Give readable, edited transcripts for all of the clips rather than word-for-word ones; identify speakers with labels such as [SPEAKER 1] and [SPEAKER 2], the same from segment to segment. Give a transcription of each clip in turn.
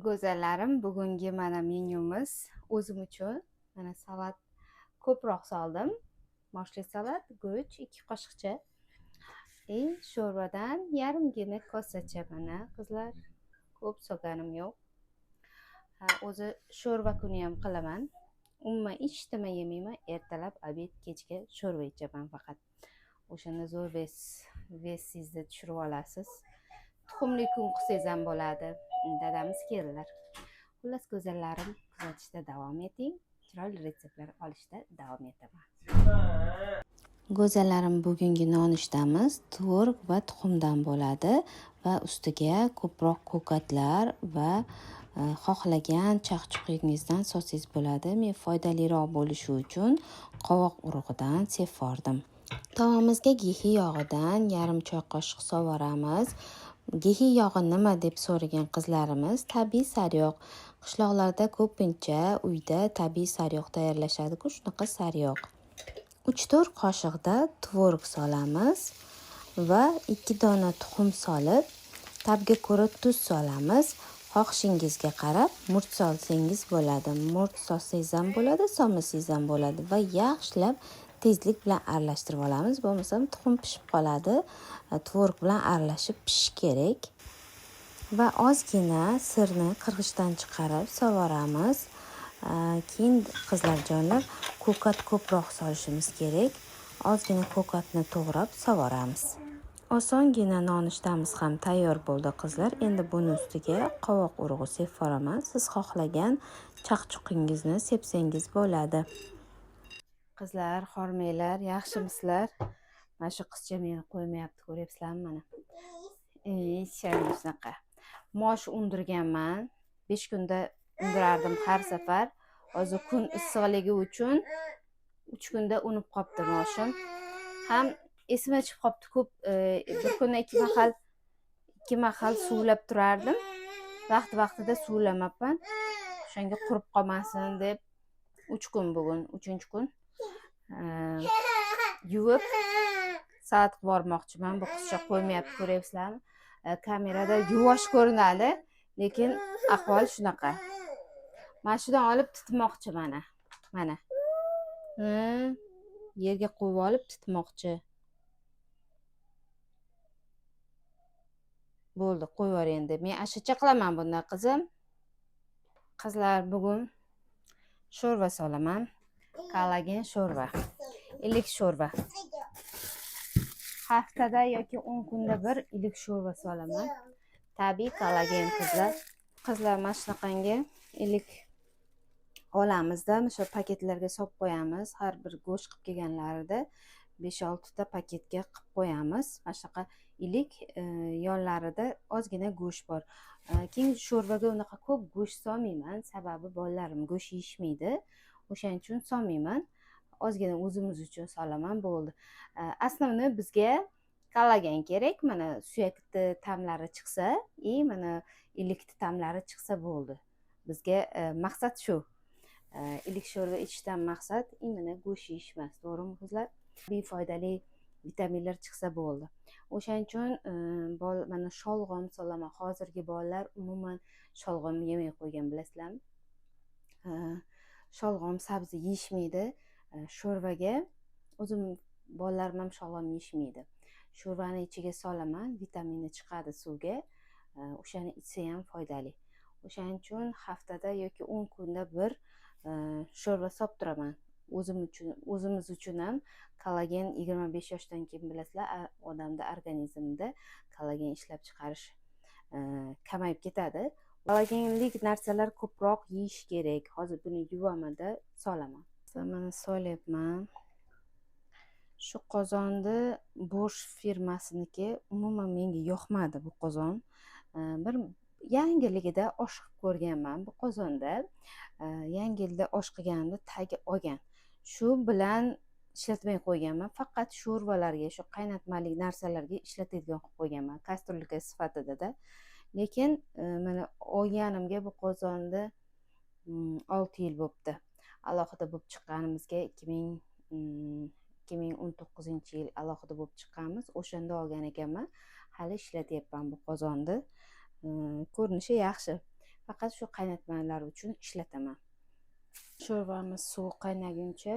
[SPEAKER 1] Go'zallarim, bugungi mana menyumiz o'zim uchun mana salat ko'proq soldim. Moshli salat, guruch 2 qoshiqcha. И sho'rvadan yarimgina kosacha mana qizlar, ko'p solganim yo'q. Ha, o'zi sho'rva kuni ham qilaman. Umuman hech nima yemayman. Ertalab, обед, kechga sho'rva ichaman faqat. O'shanda zo'r вес ingizni tushirib olasiz. Tuxumli kun qilsangiz ham bo'ladi. Dadamiz keldilar. Xullas go'zallarim, kuzatishda davom eting. Chiroyli retseptlar olishda davom etaman. Go'zallarim, bugungi nonushtamiz tvorog va tuxumdan bo'ladi va ustiga ko'proq ko'katlar va xohlagan chaqchuqingizdan solsangiz bo'ladi. Men foydaliroq bo'lishi uchun qovoq urug'idan sepvordim. Tovamizga gehi yog'idan yarim choy qoshiq solvoramiz. Gehi yog'i nima deb so'ragan qizlarimiz, tabiiy sariyog'. Qishloqlarda ko'pincha uyda tabiiy sariyog' tayyorlashadi-ku, shunaqa sariyog'. 3-4 qoshiqda tvorog solamiz va 2 dona tuxum solib, ta'bga ko'ra tuz solamiz. Xohishingizga qarab murch solsangiz bo'ladi. Murch solsangiz ham bo'ladi, solmasangiz ham bo'ladi va yaxshilab tezlik bilan aralashtirib olamiz. Bo'lmasam tuxum pishib qoladi. Tvorog bilan aralashib pishishi kerak. Va ozgina sirni qirg'ichdan chiqarib solvoramiz. Keyin qizlarjonlar, ko'kat ko'proq solishimiz kerak. Ozgina ko'katni to'g'rab solvoramiz. Osongina nonushtamiz ham tayyor bo'ldi qizlar. Endi buni ustiga qovoq urug'i sepvoraman. Siz xohlagan chaqchuqingizni sepsangiz bo'ladi. Qizlar, hormanglar, yaxshimisizlar? Mana shu qizcha meni qo'ymayapti, ko'ryapsizlarmi mana? Shunaqa. Mosh undirganman. 5 kunda undirardim har safar. Hozir kun issiqligi uchun 3 kunda unib qopti moshim. Ham esimga chiqib qopti ko'p, bir kunda 2 mahal suvlab turardim. Vaqti-vaqtida suvlamabman. O'shanga qurib qolmasin deb 3 kun bugun, 3-kun. Yuvib salat qilib yubormoqchiman. Bu qizcha qo'ymayapti, ko'ryapsizlarmi? Kamerada yuvosh ko'rinadi, lekin ahvol shunaqa. Mana shundan olib titmoqchi mana. Mana. Yerga qo'yib olib titmoqchi. Bo'ldi, qo'yib yubor endi. Men ashacha qilaman bundan qizim. Qizlar, bugun sho'rva solaman. Kollagen sho'rva. Iliq sho'rva. Haftada yoki 10 kunda bir iliq sho'rva solaman. Tabiiy kollagen qizlar. Qizlar, mana shunaqangi iliq olamizda, o'sha paketlarga solib qo'yamiz. Har bir go'sht qilib kelganlarida 5-6 ta paketga qilib qo'yamiz. Mana shunaqa iliq, yonlarida ozgina go'sht bor. Keyin sho'rvaga unaqa ko'p go'sht solmayman, sababi bolalarim go'sht yeyishmaydi. O'shaning uchun solmayman. Ozgina o'zimiz uchun solaman, bo'ldi. Основной bizga kollagen kerak. Mana suyakni ta'mlari chiqsa, и mana ilikni ta'mlari chiqsa bo'ldi. Bizga maqsad shu. Iliq sho'rva ichishdan maqsad imенно go'sht yeyish emas, to'g'rimi qizlar? Befoydali vitaminlar chiqsa bo'ldi. O'shaning uchun mana sholg'om solaman. Hozirgi bolalar umuman sholg'om yemay qo'ygan, bilasizlarmi? Sholg'om sabzi yeyishmaydi. Sho'rvaga o'zim bolalarim ham sholg'om yeyishmaydi. Sho'rvani ichiga solaman, vitamini chiqadi suvga. O'shani ichsa ham foydali. O'shaning uchun haftada yoki 10 kunda bir sho'rva solib turaman. O'zim uchun, o'zimiz uchun ham kollagen 25 yoshdan keyin bilasizlar, odamda organizmda kollagen ishlab chiqarish kamayib ketadi. Kollagenlik narsalar ko'proq yeyish kerak. Hozir buni yuvamanda solaman. Mana solyapman. Shu qozonni Bosch firmasiniki, umuman menga yoqmadi bu qozon. Bir yangiligida osh qilib ko'rganman bu qozonda. Yangi yilda osh qilganimda tagi olgan. Shu bilan ishlatmay qo'yganman. Faqat sho'rvalarga, shu qaynatmalik narsalarga ishlatadigan qilib qo'yganman, kastrulka sifatida-da. Lekin mana olganimga bu qozonni 6 yil bo'pti. Alohida bo'lib chiqqanimizga 2019-yil alohida bo'lib chiqqanmiz. O'shanda olgan ekanman. Hali ishlatyapman bu qozonni. Ko'rinishi yaxshi. Faqat shu qaynatmalar uchun ishlataman. Sho'rvamiz suvi qaynaguncha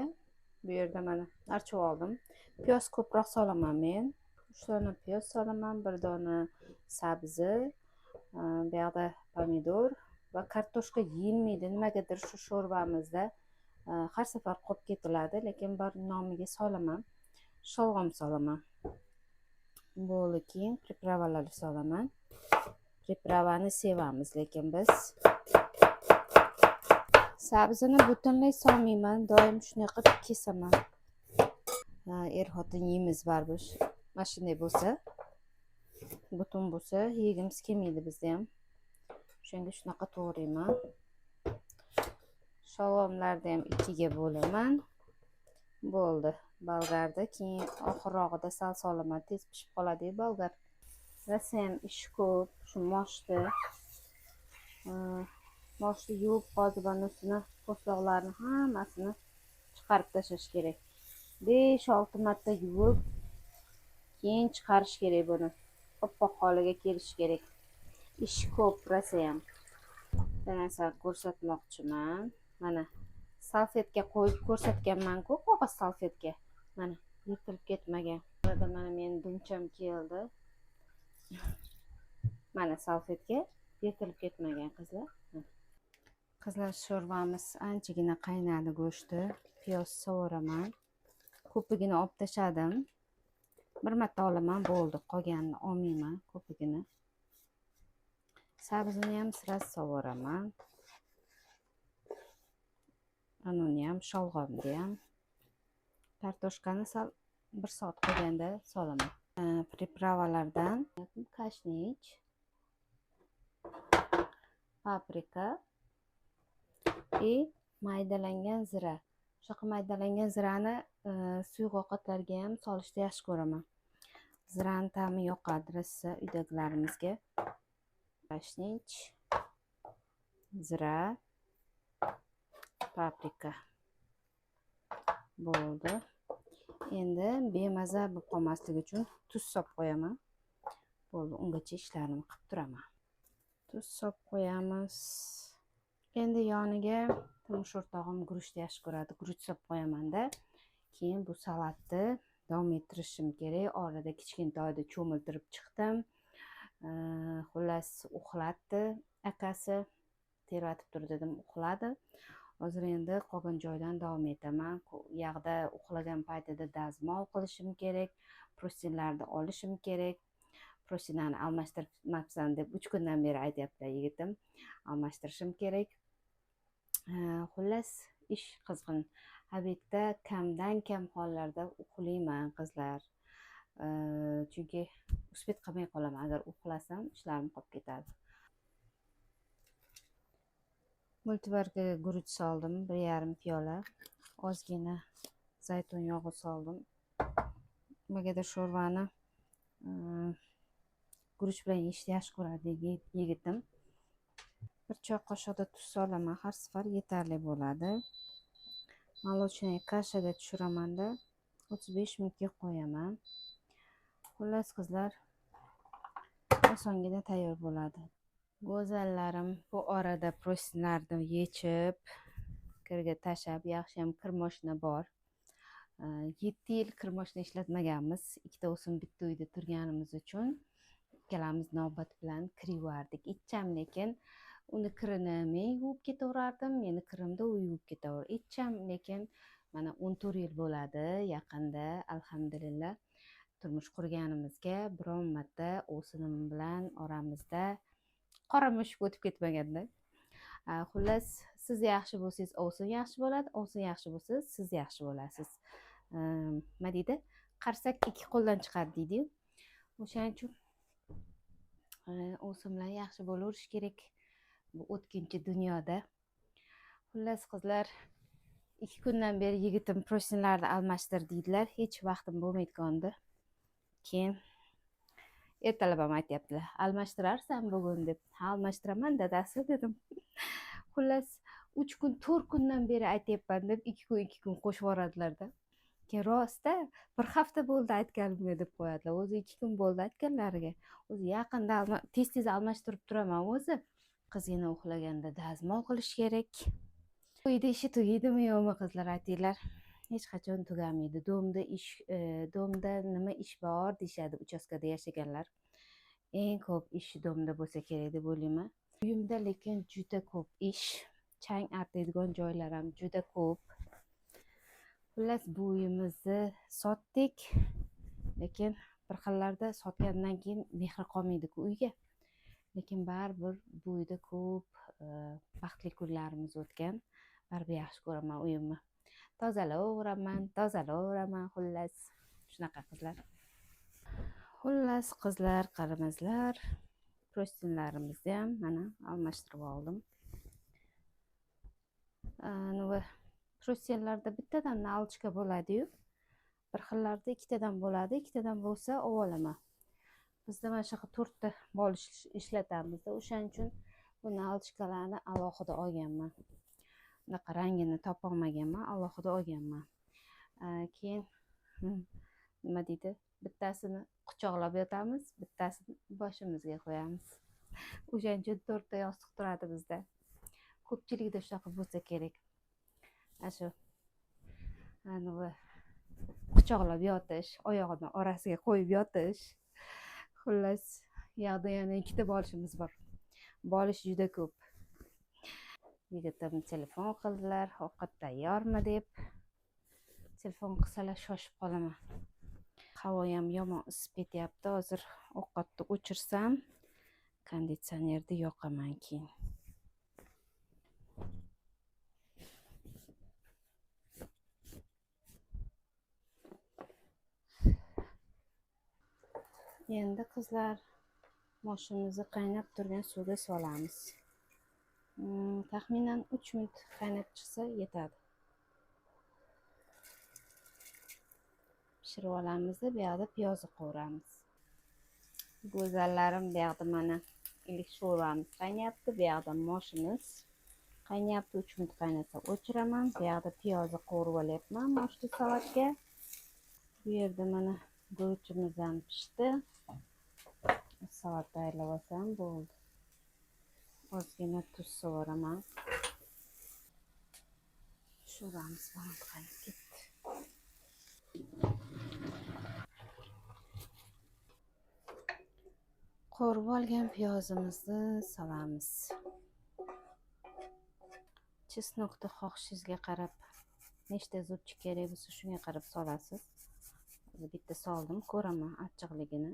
[SPEAKER 1] bu yerda mana archib oldim. Piyoz ko'proq solaman men. 3 dona piyoz solaman, 1 dona sabzi, bu yoqda pomidor va kartoshka yeyilmaydi. Nimagadir shu sho'rvamizda har safar qolib ketiladi, lekin bir nomiga solaman. Sholg'om solaman. Bo'ldi, keyin приправа lar solaman. Приправа ni sevamiz, lekin biz sabzini butunlay solmayman, doim shunday qilib kesaman. Er-xotin yeymiz baribir. Mana shunday bo'lsa, butun bo'lsa yegimiz kelmaydi bizda ham. O'shanga shunaqa to'g'rayman. Sholg'omlarni ham 2ga bo'laman. Bo'ldi. Bolgarda keyin oxirrog'ida sal solaman, tez pishib qoladi bolgar. Rosayam ish ko'p, shu moshni yuvib, qozibonusini po'stloqlarini hammasini chiqarib tashlash kerak. 5-6 marta yuvib, keyin chiqarish kerak buni. Oppoq holiga kelishi kerak. Ish ko'p rosayam. Bitta narsani ko'rsatmoqchiman. Mana salfetka qo'yib ko'rsatganman-ku, qog'oz salfetka. Mana yirtilib ketmagan. Burada mana meni dumcham keldi. Mana salfetka yirtilib ketmagan, qizlar. Qizlar, sho'rvamiz anchagina qaynadi, go'shti. Piyoz sovuraman. Ko'pigini olib tashladim. Bir marta olaman, bo'ldi. Qolganini olmayman, ko'pigini. Sabzini ham сразу sovuraman. Anuni ham, sholg'omni ham. Kartoshkani sal 1 soat qolganda solaman. Приправа lardan kashnich, paprika и maydalangan zira. Shunaqa maydalangan zirani suyuq ovqatlarga ham solishni yaxshi ko'raman. Zirani ta'mi yoqadi rosa uydagilarimizga. Kashnich, zira, paprika. Bo'ldi. Endi bemaza bo'lib qolmasligi uchun tuz solib qo'yaman. Bo'ldi, ungacha ishlarimni qilib turaman. Tuz solib qo'yamiz. Endi yoniga turmush o'rtog'im guruchni yaxshi ko'radi. Guruch solib qo'yamanda. Keyin bu salatni davom ettirishim kerak. Orada kichkintoyni cho'miltirib chiqdim. Xullas, uxlatdi akasi. Terlatib tur dedim, uxladi. Hozir endi qolgan joydan davom etaman. U yoqda uxlagan paytida dazmol qilishim kerak, простынь larni olishim kerak. Простынь larni almashtirmabsan deb 3 kundan beri aytyaptilar yigitim. Almashtirishim kerak. Xullas, ish qizg'in. Обед da kamdan kam hollarda uxlayman, qizlar. Chunki успеть qilmay qolaman. Agar uxlasam, ishlarim qolib ketadi. Мультиварка ga guruch soldim, 1,5 piyola. Ozgina zaytun yog'i soldim. Nimagadir sho'rvani guruch bilan yeyishni yaxshi ko'radi yigitim. 1 choy qoshiqda tuz solaman, har safar yetarli bo'ladi. Молочный каша ga tushiramanda 35 minutga qo'yaman. Xullas, qizlar, osongina tayyor bo'ladi. Go'zallarim, bu orada простынь larni yechib, kirga tashlab, yaxshiyam kir moshina bor. 7 yil kir moshina ishlatmaganmiz. Ikkita o'sim bitta uyda turganimiz uchun ikkalamiz navbat bilan kir yuvardik. Ichcham, lekin uni kirini men yuvib ketaverardim, meni kirimni u yuvib ketaverardi. Ichcham, lekin mana 14 yil bo'ladi yaqinda, alhamdulillah, turmush qurganimizga biron marta ovsinim bilan oramizda qora mushuk o'tib ketmaganda. Xullas, siz yaxshi bo'lsangiz, ovsin yaxshi bo'ladi, ovsin yaxshi bo'lsa, siz yaxshi bo'lasiz. Nima deydi? Qarsak ikki qo'ldan chiqadi deydi-yu. O'shaning uchun ovsin bilan yaxshi bo'laverish kerak bu o'tkinchi dunyoda. Xullas, qizlar, 2 kundan beri yigitim простынь larni almashtir deydilar. Hech vaqtim bo'lmayotgandi. Keyin ertalab ham aytyaptilar, almashtirarsan bugun deb. Ha, almashtiraman dadasi dedim. Xullas, 3 kun, 4 kundan beri aytyapman deb 2 kun, 2 kun qo'shib yuboradilarda. Keyin rostda bir hafta bo'ldi aytganimga deb qo'yadilar. O'zi 2 kun bo'ldi aytganlariga. O'zi yaqinda tez-tez almashtirib turaman o'zi. Qizgina uxlaganda dazmol qilish kerak. Uyda ishi tugaydimi yo'qmi qizlar, aytinglar. Hech qachon tugamaydi. Domda ish, domda nima ish bor deyishadi uchastkada yashaganlar. Eng ko'p ish domda bo'lsa kerak deb o'ylayman. Uyimda lekin juda ko'p ish, chang artadigan joylar ham juda ko'p. Xullas, bu uyimizni sotdik, lekin bir xillarda sotgandan keyin mehri qolmaydi-ku uyga. Lekin baribir bu uyda ko'p baxtli kunlarimiz o'tgan. Baribir yaxshi ko'raman uyimni. Tozalayveraman, tozalayveraman, xullas. Shunaqa qizlar. Xullas qizlar, qaramazlar, prostinlarimizni ham mana almashtirib oldim. Nima, prostinlarda bittadan nalchka bo'ladi-yu, bir xillarda ikkitadan bo'ladi, ikkitadan bo'lsa ovolaman. Bizda mana shunaqa to'rtta bolish ishlatamizda, o'shaning uchun bu nalchkalarni alohida olganman. Bunaqa rangini topa olmaganman, alohida olganman. Keyin nima deydi, bittasini quchoqlab yotamiz, bittasini boshimizga qo'yamiz. O'shaning uchun to'rtta yostiq turadi bizda. Ko'pchilikda shunaqa bo'lsa kerak. Ana shu, anavi quchoqlab yotish, oyog'ini orasiga qo'yib yotish. Xullas, yoqda yana ikkita bolishimiz bor. Bolish juda ko'p. Yigitim telefon qildilar, ovqat tayyormi deb. Telefon qilsalar shoshib qolaman. Havo ham yomon isib ketyapti. Hozir ovqatni o'chirsam, konditsionerni yoqaman keyin. Endi qizlar, moshimizni qaynab turgan suvga solamiz. Taxminan 3 minut qaynab chiqsa yetadi. Pishirib olamiz, bu yoqda piyozni qovuramiz. Go'zallarim, bu yoqda mana iliq sho'rvamiz qaynayapti, bu yoqda moshimiz qaynayapti. 3 minut qaynasa o'chiraman. Bu yoqda piyozni qovurib olyapman moshli salatga. Bu yerda mana guruchimiz ham pishdi. Salat tayyorlab olsam bo'ldi. Ozgina tuz sovuraman. Sho'rvamiz baland qaynab ketdi. Qovurib olgan piyozimizni solamiz. Chesnokni xohishingizga qarab nechta zubchi kerak bo'lsa shunga qarab solasiz. Hozir bitta soldim, ko'raman achchiqligini.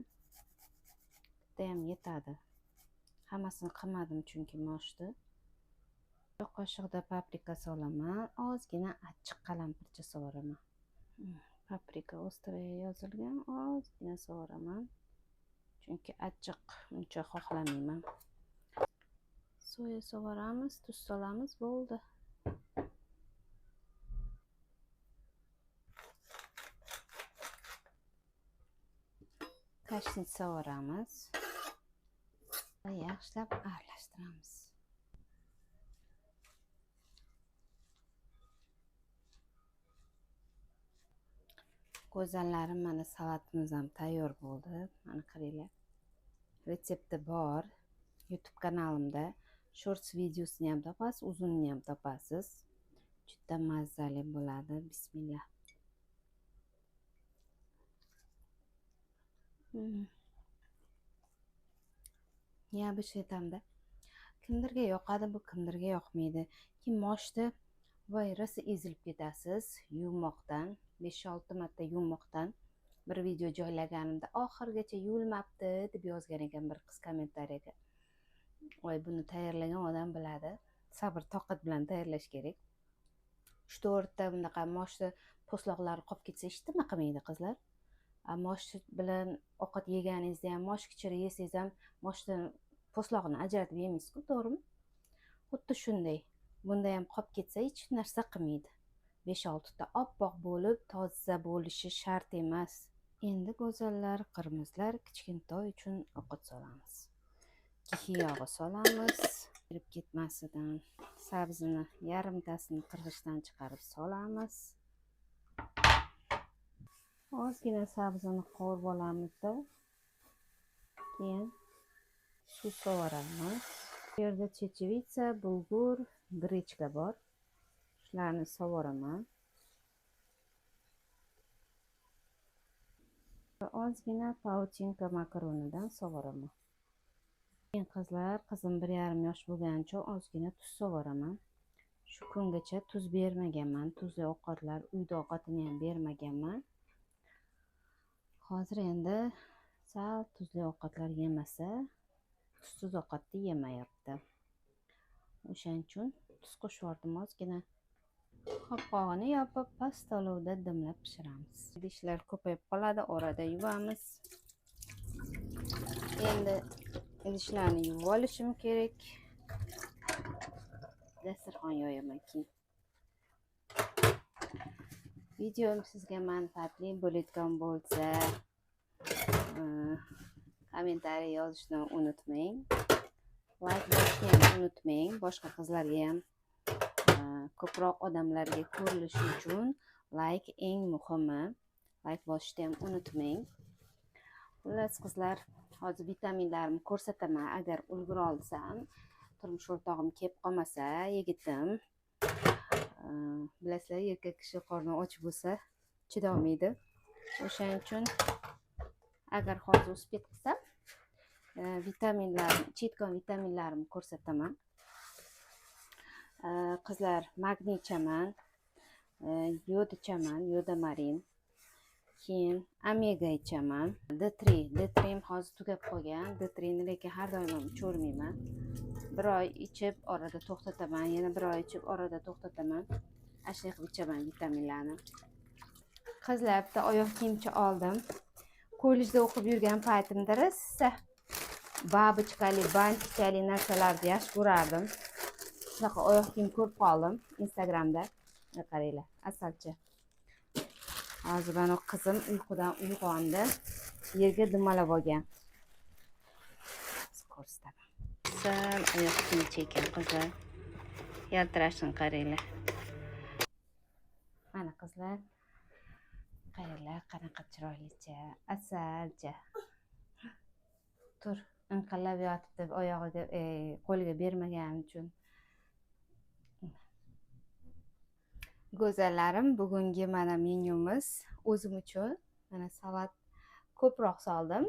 [SPEAKER 1] Bitta ham yetadi. Hammasini qilmadim chunki moshni. Bir qoshiqda paprika solaman, ozgina achchiq qalampircha sovuraman. Paprika ostraya yozilgan, ozgina sovuraman. Chunki achchiq uncha xohlamayman. Soya sovuramiz, tuz solamiz, bo'ldi. Kashnit sovuramiz. Va yaxshilab aralashtiramiz. Go'zallarim, mana salatimiz ham tayyor bo'ldi. Mana qaranglar. Retsepti bor YouTube kanalimda. Shorts videosini ham topasiz, uzunini ham topasiz. Juda mazali bo'ladi. Bismillah. Необычный ta'mda. Kimdirga yoqadi bu, kimdirga yoqmaydi. Keyin moshni voy rosa ezilib ketasiz yuvmoqdan, 5-6 marta yuvmoqdan. Bir video joylaganimda oxirigacha yuvilmabdi deb yozgan ekan bir qiz kommentariyaga. Voy, buni tayyorlagan odam biladi. Sabr toqat bilan tayyorlash kerak. 3-4 ta bunaqa moshni po'stloqlari qolib ketsa hech nima qilmaydi qizlar. Mosh bilan ovqat yeganingizda ham, mosh kichiri yesangiz ham moshni po'stlog'ini ajratib yemaysiz-ku, to'g'rimi? Xuddi shunday. Bunda ham qolib ketsa hech narsa qilmaydi. 5-6 ta oppoq bo'lib, toza bo'lishi shart emas. Endi go'zallar, qirmizlar, kichkintoy uchun ovqat solamiz. Kihi yog'i solamiz. Kirib ketmasidan sabzini yarimtasini qirg'ichdan chiqarib solamiz. Ozgina sabzini qovurib olamizda, keyin suv sovaramiz. Bu yerda chechevitsa, bulgur, grechka bor. Shularni sovuraman. Va ozgina pautinka makaronidan sovuraman. Keyin qizlar, qizim 1,5 yosh bo'lganicha ozgina tuz sovuraman. Shu kungacha tuz bermaganman. Tuzli ovqatlar, uyda ovqatini ham bermaganman. Hozir endi sal tuzli ovqatlar yemasa, tuzsiz ovqatni yemayapti. O'shaning uchun tuz qo'shib yubordim ozgina. Qopqog'ini yopib, past olovda dimlab pishiramiz. Idishlar ko'payib qoladi, orada yuvamiz. Endi idishlarni yuvib olishim kerak. Dasturxon yoyaman keyin. Videom sizga manfaatli bo'layotgan bo'lsa, kommentariy yozishni unutmang. Like bosishni ham unutmang. Boshqa qizlarga ham, ko'proq odamlarga ko'rilishi uchun like eng muhimi. Like bosishni ham unutmang. Xullas qizlar, hozir vitaminlarimni ko'rsataman. Agar ulgura olsam, turmush o'rtog'im kelib qolmasa, yigitim, bilasizlar, erkak kishi qorni och bo'lsa chidolmaydi. O'shaning uchun agar hozir uspet qilsam, vitaminlarim, ichayotgan vitaminlarimni ko'rsataman. Qizlar, magniy ichaman, yod ichaman, yodamarin, keyin omega ichaman, D3, D3 hozir tugab qolgan. D3 ni lekin har doim ham ichavermayman. Bir oy ichib orada to'xtataman, yana bir oy ichib orada to'xtataman. Ana shunday qilib ichaman vitaminlarni. Qizlar, bitta oyoq kiyimcha oldim. Kollejda o'qib yurgan paytimda rosa babochkali, bantikchali narsalarni yaxshi ko'rardim. Shunaqa oyoq kiyim ko'rib qoldim Instagramda. Mana qaranglar, asalcha. Hozir mana qizim uyqudan uyg'ondi. Yerga dumalab olgan. Hozir ko'rsataman. Asal oyoq kiyimcha ekan qizlar. Yaltirashini qaranglar. Mana qizlar, qaranglar qanaqa chiroylicha, asalcha. Tur, inqillab yotibdi oyog'iga, qo'liga bermaganim uchun. Go'zallarim, bugungi mana menyumiz o'zim uchun mana salat ko'proq soldim.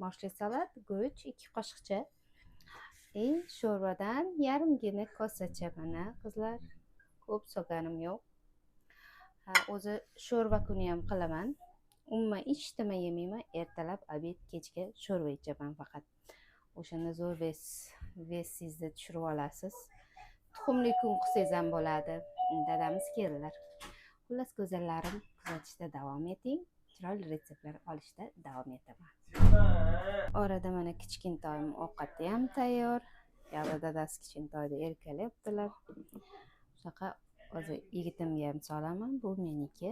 [SPEAKER 1] Moshli salat, guruch 2 qoshiqcha. Sho'rvadan yarimgina kosacha mana qizlar, ko'p solganim yo'q. Ha, o'zi sho'rva kuni ham qilaman. Umuman hech nima yemayman, ertalab, obed, kechga sho'rva ichaman faqat. O'shanda zo'r vesingizni tushirib olasiz. Tuxumli kun qilsangiz ham bo'ladi. Dadamiz keldilar. Xullas go'zallarim, kuzatishda davom eting. Chiroyli retseptlar olishda davom etaman. Orada mana kichkintoyim ovqati ham tayyor. Yo'q, dadasi kichkintoyni erkalayaptilar. Shunaqa hozir yigitimga ham solaman, bu meniki.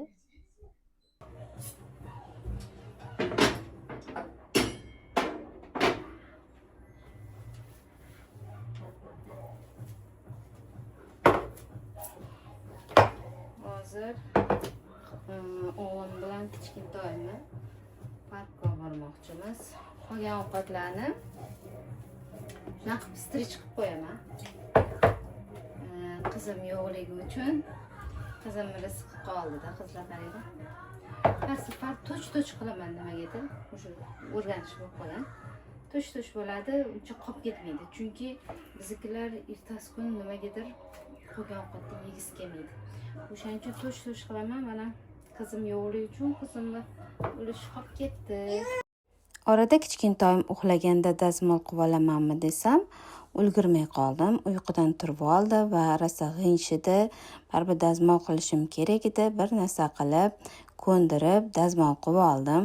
[SPEAKER 1] Hozir o'g'lim bilan kichkintoyimni parkka bormoqchimiz. Qolgan ovqatlarni shunaqa qilib strich qilib qo'yaman. Qizim yo'qligi uchun qizim rizqi qoldida, qizlar qaranglar. Har safar toch-toch qilaman nimagadir, o'sha o'rganish bo'lib qolgan. Toch-toch bo'ladi, uncha qolib ketmaydi. Chunki biznikilar ertasi kuni nimagadir qolgan ovqatni yegisi kelmaydi. O'shaning uchun toch-toch qilaman. Mana qizim yo'qligi uchun qizimni ulushi qolib ketdi. Orada kichkintoyim uxlaganda dazmol qilib olamanmi desam, ulgurmay qoldim. Uyqudan turib oldi va rosa g'ingshidi. Baribir dazmol qilishim kerak edi. Bir narsa qilib, ko'ndirib dazmol qilib oldim.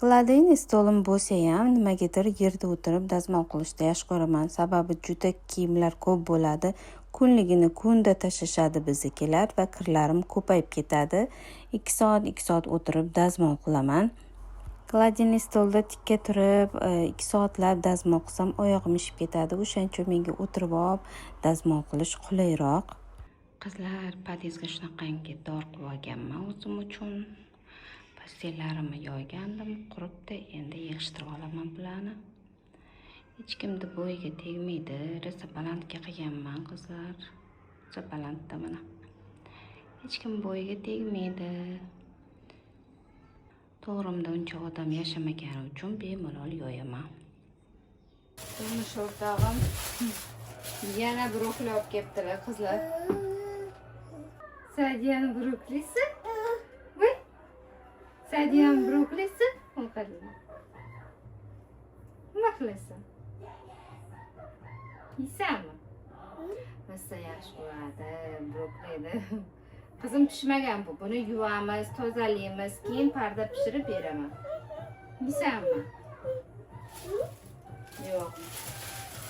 [SPEAKER 1] Gladiyni stolim bo'lsa ham nimagadir yerda o'tirib dazmol qilishni yaxshi ko'raman. Sababi juda kiyimlar ko'p bo'ladi. Kunligini kunda tashlashadi biznikilar va kirlarim ko'payib ketadi. 2 soat, 2 soat o'tirib dazmol qilaman. Gladiyni stolda tikka turib, 2 soatlab dazmol qilsam oyog'im ishib ketadi. O'shaning uchun menga o'tirib olib dazmol qilish qulayroq. Qizlar, podyezdga shunaqangi dor qilib olganman o'zim uchun. Postellarimni yoygandim, quribdi. Endi yig'ishtirib olaman bularni. Hech kimni bo'yiga tegmaydi. Rosa balandga qilganman qizlar. Rosa balandda mana. Hech kim bo'yiga tegmaydi. To'g'rimda uncha odam yashamagani uchun bemalol yoyaman.
[SPEAKER 2] Turmush o'rtog'im yana brokoli olib kelibdilar qizlar. Sadiyani brokolisi? Voy. Sadiyani brokolisi? Nima qilasan? Yeysanmi? Rosa yaxshi ko'radi brokolini. Qizim pishmagan bu. Buni yuvamiz, tozalaymiz, keyin parda pishirib beraman. Yeysanmi? Yo'q.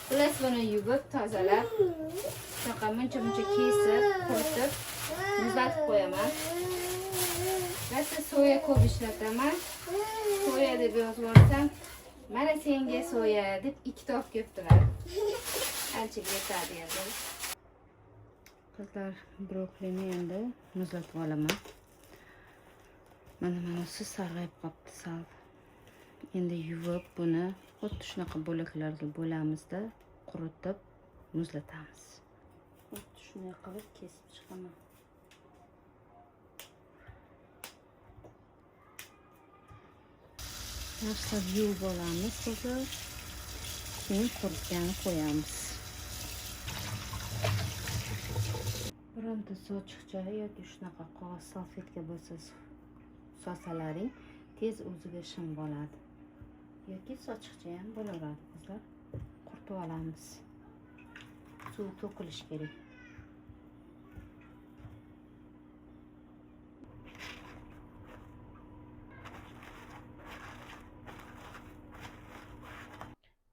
[SPEAKER 2] Xullas buni yuvib, tozalab, shunaqa muncha-muncha kesib, quritib, muzlatib qo'yaman. Rosa soya ko'p ishlataman. Soya deb yozib yuborsam, mana senga soya deb ikkita olib kelibdilar. Anchaga yetadi endi.
[SPEAKER 1] Qizlar, brokolini endi muzlatib olaman. Mana siz sarg'ayib qolibdi sal. Endi yuvib buni xuddi shunaqa bo'laklarga bo'lamizda, quritib muzlatamiz. Xuddi shunday qilib kesib chiqaman. Yaxshilab yuvib olamiz qizlar. Keyin quritgani qo'yamiz. Bironta sochiqcha yoki shunaqa qog'oz salfetka bo'lsa sosalaring tez o'ziga shim bo'ladi. Yoki sochiqcha ham bo'laveradi qizlar. Quritib olamiz. Suv to'kilishi kerak.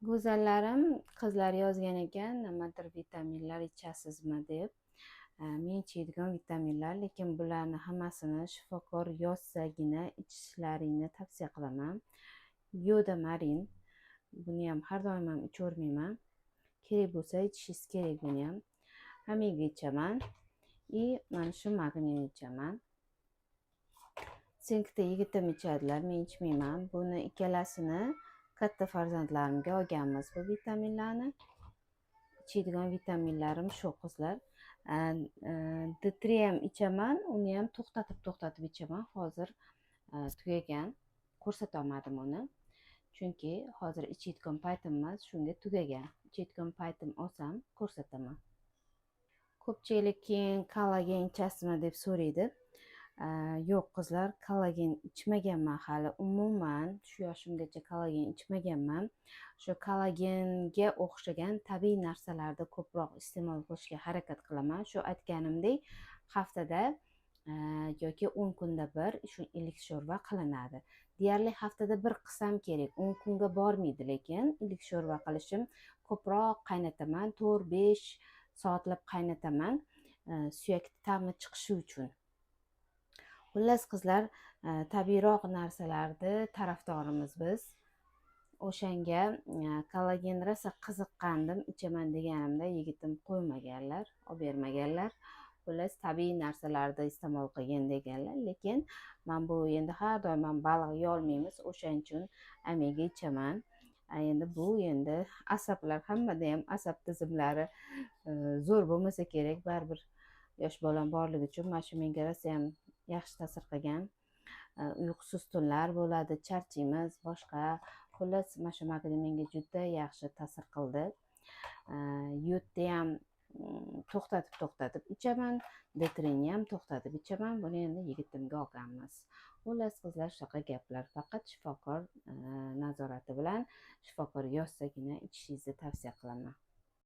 [SPEAKER 1] Go'zallarim, qizlar yozgan ekan, nimadir vitaminlar ichasizmi deb. Men ichadigan vitaminlar, lekin bularni hammasini shifokor yozsagina ichishlaringni tavsiya qilaman. Yodomarin, buni ham har doim ham ichavermayman. Kerak bo'lsa ichishingiz kerak buni ham. Omega ichaman. И mana shu magniyni ichaman. Sinkda yigitim ichadilar, men ichmayman. Buni ikkalasini katta farzandlarimga olganmiz bu vitaminlarni. Ichadigan vitaminlarim shu qizlar. D3 ham ichaman, uni ham to'xtatib ichaman. Hozir tugagan, ko'rsata olmadim uni. Chunki hozir ichayotgan paytim emas, shunga tugagan. Ichayotgan paytim olsam ko'rsataman. Ko'pchilik keyin kollagen ichasizmi deb so'raydi. Yo'q qizlar, kollagen ichmaganman hali. Umuman shu yoshimgacha kollagen ichmaganman. Shu kollagenga o'xshagan tabiiy narsalarni ko'proq iste'mol qilishga harakat qilaman. Shu aytganimdek, haftada yoki 10 kunda bir shu iliq sho'rva qilinadi. Deyarli haftada bir qilsam kerak, 10 kunga bormaydi, lekin iliq sho'rva qilishim ko'proq qaynataman, 4-5 soatlab qaynataman, suyak ta'mi chiqishi uchun. Xullas qizlar, tabiiyroq narsalarni tarafdorimiz biz. O'shanga kollagen rosa qiziqqandim, ichaman deganimda yigitim qo'ymaganlar, olib bermaganlar. Xullas tabiiy narsalarni iste'mol qilgin deganlar, lekin men bu endi har doim ham baliq yeyolmaymiz, o'shaning uchun omega ichaman. Endi bu endi asablar, hammada ham asab tizimlari zo'r bo'lmasa kerak, baribir yosh bolam borligi uchun mana shu menga rosa ham yaxshi ta'sir qilgan. Uyqusiz tunlar bo'ladi, charchaymiz, boshqa. Xullas mana shu magniy menga juda yaxshi ta'sir qildi. Yodni ham to'xtatib ichaman, D3ni ham to'xtatib ichaman. Buni endi yigitimga olganmiz. Xullas qizlar, shunaqa gaplar. Faqat shifokor nazorati bilan, shifokor yozsagina ichishingizni tavsiya qilaman.